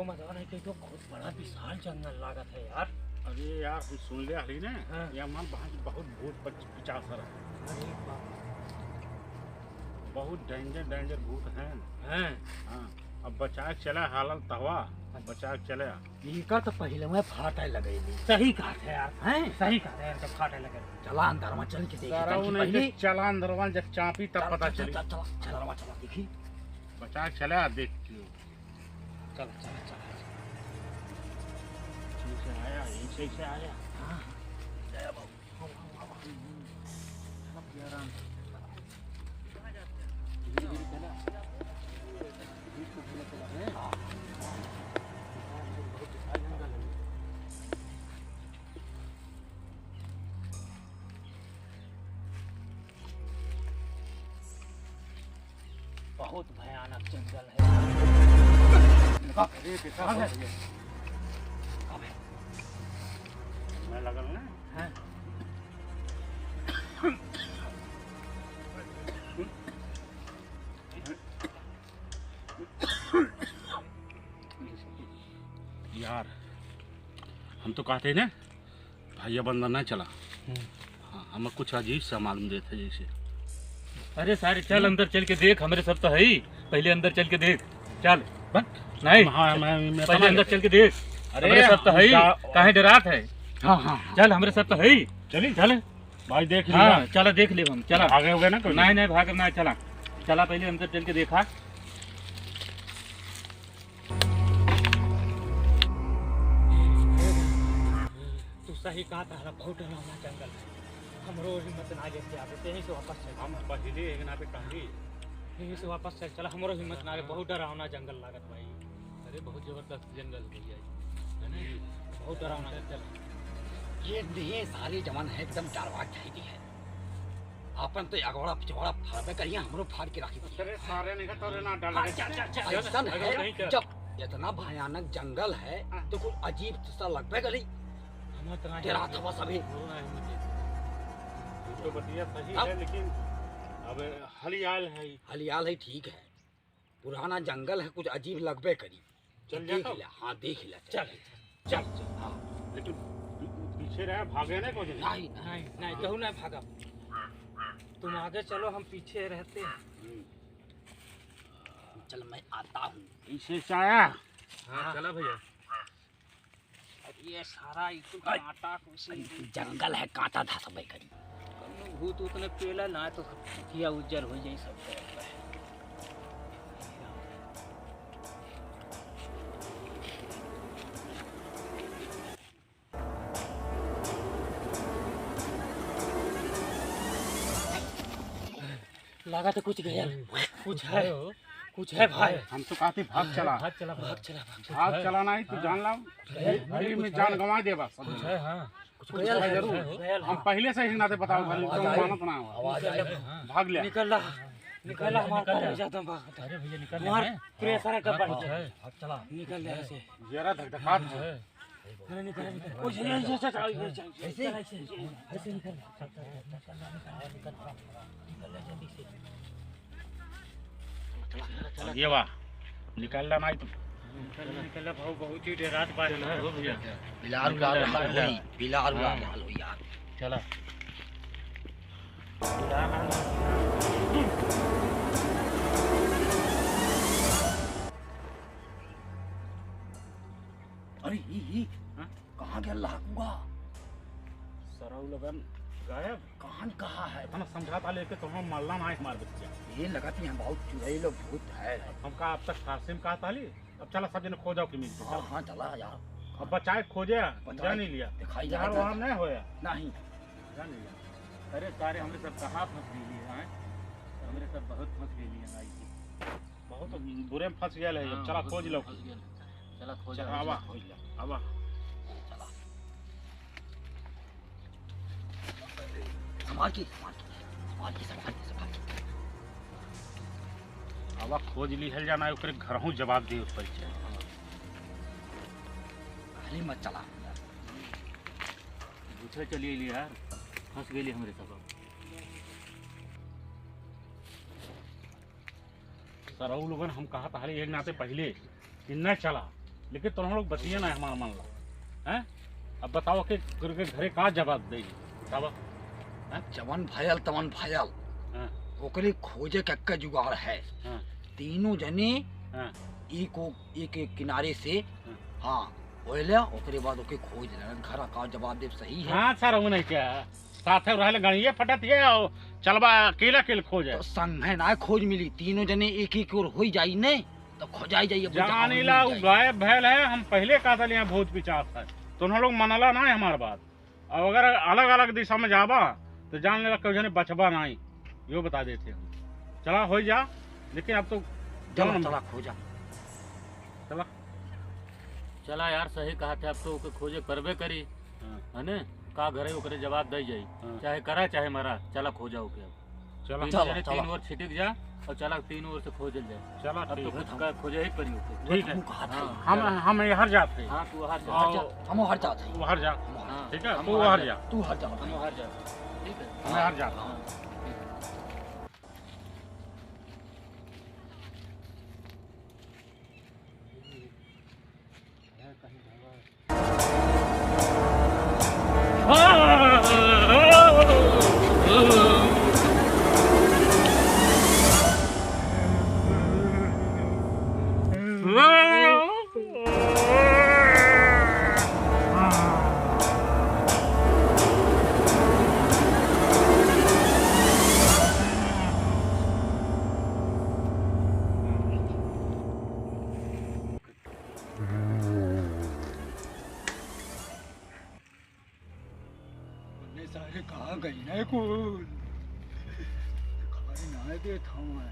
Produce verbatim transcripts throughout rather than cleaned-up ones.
मजा नहीं कि तो बहुत बड़ा विशाल जंगल लागत है यार। अरे यार, हम सुन ले हली ना, हाँ। ये हमार वहाँ के बहुत भूत पच-, पिचास रहा। अरे बाप। बहुत danger, danger भूत हैं। हैं? हाँ, अब बचाए के चला हालत तहवा, अब बचाए के चला। इनका तो पहिले में फाटे लगेली। सही कहत है यार, हैं? सही कहत है यार, तो फाटे लगेली। चला अंदर में चल के देखी, सारा चल के उन्हें पहिले। के चला अंदर में, जब चापी तब चल, पता चल, चली। चल, चल, चल, चल, चल, देखी। बचाए के चला, देख के। चल, चल, चल, चल। ठीक से आया, यही सही से आया। हाँ, हाँ। जय बाबू। बहुत भयानक जंगल है। अरे बेटा, अबे। अबे। मैं लगल ना। हाँ। यार, हम तो कहते हैं ना, भैया बंदर ना चला। हम्म। हाँ, हमें कुछ अजीब सा मालूम देत है जैसे। अरे सारे, चल हम्म। अंदर चल के देख, हमरे सब तो है ही। पहले अंदर चल के देख, चल। बट नहीं, हाँ, मैं, मैं पहले अंदर चल के देख। अरे, हमरे सब तो हम है ही। जा- काहे डरात है? हाँ, हाँ, हाँ। चल, हमरे सब तो है ही। चली। चल। भाई, देख लिया। हाँ, चला, देख ले हम, चला। भागे हुए ना कोई? नहीं, नहीं, भागे ना, चला। चला, पहले अंदर चल के देखा। तू सही कहा, तारा बहुत डरावना जंगल है। हमरो हिम्मत ना आगे से आगे, तेही से वापस चल। हम पहले एक ना पे कहली। यहीं से वापस चल, चला, हमरो हिम्मत ना आगे, बहुत डरावना जंगल लागत भाई। अरे, बहुत जबरदस्त जंगल है भैया, है ना? बहुत डरावना जंगल। ये नहीं, सारे जवान है, एकदम डरवा चाहिए है। आपन तो अगवाड़ा पिछवाड़ा फाड़बे करिए, हमरो फाड़ के राखी दिए। अरे, सारे नहीं तो रे ना डर हाँ, लगे। चल, चल, चल, ऐसन चल, है, नहीं, चल। जब इतना भयानक जंगल है, हाँ। तो कुछ अजीब सा लगबे करी। हम तो नहीं डरात हवा सभी। बोलो ना, हिम्मत है। ये तो बतिया सही अब है, लेकिन अब हलियाल है। हलियाल है, ठीक है। पुराना जंगल है, कुछ अजीब लगबे करी। चल देख जाता ले, हाँ, देख ले, चल, चल, चल। हाँ। लेकिन पी-, पीछे रहे, भागे ना कुछ। नहीं, नहीं, नहीं, कहूँ नहीं भागा। तुम आगे चलो, हम पीछे रहते हैं। हम्म। चल, मैं आता हूँ। पीछे से आया। हाँ, चला भैया। अब ये सारा इतु कांटा कुछ जंगल है, कांटा धसबे करी। कौनो भूत उतने पेला ना तो किया उज्जर हो जाई सब। लगा तो कुछ गया। कुछ है, कुछ है भाई। हम तो कहते भाग चला। भाग चला, भाग। भाग चला, भाग चला। भाग चला नहीं तो हाँ। जान ला, गया। गली में जान गंवा देबा सब। कुछ है, हाँ। कुछ कुछ गया है है, जरूर। गया है। हम पहले से ही नाते बताओ, हाँ, भाई, आवाज तुम आई। मानत ना हो। आवाज आई। भाग ले। निकल रहा, निकल रहा, हमारा निकल रहा। करेजा दम भाग। अरे भैया, निकल रहा हमार है। प्रेशर का हाँ, बढ़ कुछ गया। है। भाग चला। निकल रहा है। जरा धकधकात है। अरे निकल, निकल। ओ, ये, ये, ये, ये, ये, ये, ऐसे ही? ऐसे, ऐसे निकल। ये वाह, निकल ला नहीं तो। निकल, निकल ला भाऊ, बहुत ही डरात बात है। हो भैया। बिलार उलार निकल ला, हाल निकल ला। होई, बिलार उलार हाँ। हाल होई यार। चला। अरे, ई, ई, हाँ? कहाँ गया लाकुआ? सरऊ लगन गायब। कहाँ कहाँ है? इतना समझा था लेके तो हम मल्ला ना है हमारे बच्चा। ये लगा कि यहाँ बहुत चुड़ैल और भूत है। हमका अब तक फांसी में कहा था ली, अब चला सब जने खोजाओ के मिल के, हाँ, चला। हाँ, चला यार। अब बचाए खोजे, बचाए जान ही लिया। दिखाई यार, जाता वहाँ है। नहीं होया। नहीं। जान ही लिया। अरे सारे हमरे सब कहाँ फंस गई है, हैं? हमरे सब बहुत फंस गई है, आई थी। बहुत बुरे में फंस गया है, हाँ, चला बहुत खोज बुरे लो। फंस गया। चला खोज चला, लो, आवा, चला। खोज लो, आवा। चला। संभाल के, संभाल के, संभाल के, संभाल के, संभाल के। आवा खोज ली है जाना, ओकरे घरहूँ जवाब दे ऊपर से। खाली मत चला। दूसरे चलिए ली यार, फंस गए ली हमरे सब। सरऊ लोगन हम कहा था एक नाते पहले कि न चला, लेकिन तुम लोग बतिया ना हमार मान ला, हैं? अब बताओ कि करके घरे का जवाब देई, बतावा, हैं? जवन भयल तवन भयल। हाँ। ओकरे खोजे के एक्के जुगाड़ है। हाँ। तीनों जने हाँ। एक ओ-, एक, एक किनारे से, हाँ। हाँ, ओइले ओकरे बाद ओके खोज लेना, घर का जवाब देब सही है। हाँ सर, वो नहीं क्या? साथे रहले गणिये फटत है और चलबा अकेला अकेले खोजे। तो संगे ना खोज मिली, तीनों जने एक एक ओर होई जाई ने, तो खोजाई जाई, अब जहाँ जान नहीं ला, जाई। गायब भयल है, हम पहिले कहत हली यहाँ भूत पिचास है, तो उन्होंने लोग मनला ना है हमार बात। अब अगर अलग-अलग दिशा में जाबा, तो जान लेला केहू जने बचबा नाई, यो बता देते हम। चला, हो जा, लेकिन अब तो चला, जाओ ना। चला, खो जा। चला। चला यार, सही कहा थे, अब तो ओके खोजे परबे करी, हाँ। है ने? का घरे ओकरे जवाब दे जाई, हाँ। चाहे करा चाहे मरा, चला खो जा ओके अब। चला। तीन चला, जने तीन चला। ओर छिटिक जा और चला तीन ओर से खोजल जाए। चला, अब ठीक तो है। कुछ का खोजे ही पड़ी ओके। ठीक है। हम कहा था। हाँ, हम, चला। हम यहाँ जाते हैं। हाँ, तू हर जा। और हम हर जाते हैं। वो हर जा। हम हर हाँ, ठीक है, हम तू हर हर जा। जा। तू हर जा। हम हर जा। ठीक है। हम हर जा। हाँ, ठीक है। बोले, सारे कहाँ गई ना कुल? दिखाई ना देत हमें।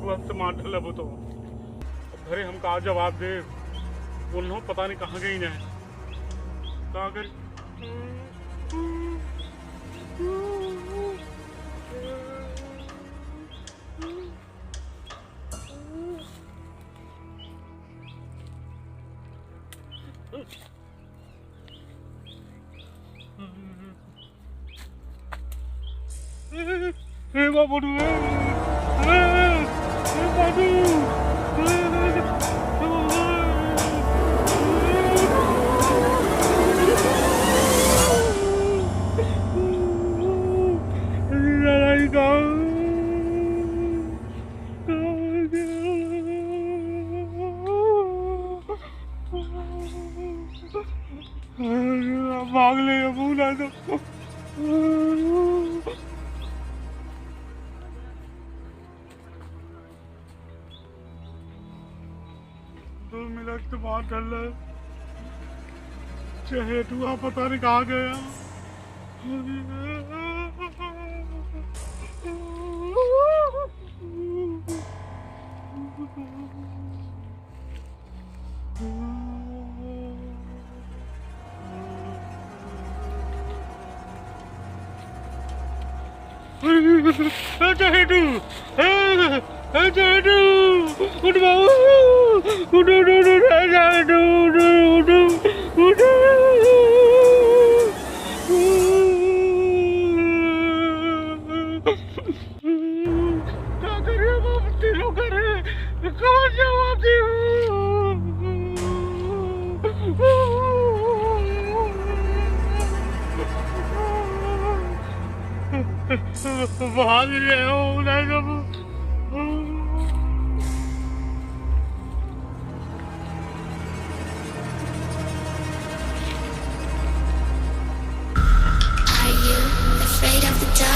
लात से मार डाला वो तो। अब घरे हम का जवाब दे, उन्हों पता नहीं कहाँ गई ना, का करी। ए बाबू रे, ए, ए बाबू। भाग ले, अब ना तो। दो मिनट तो बात कर ले। चहेटुआ पता नहीं कहाँ गया। ए, चहेटू! ए, ए, चहेटू! उठ बाबू! उठ, उठ, उठ, उठ, ए, चहेटू! उठ, उठ, उठ, उठ! का करे बाप, तीनों करे, कौन जवाब दे? भाग ले हो, नहीं तो Are you afraid of the dark?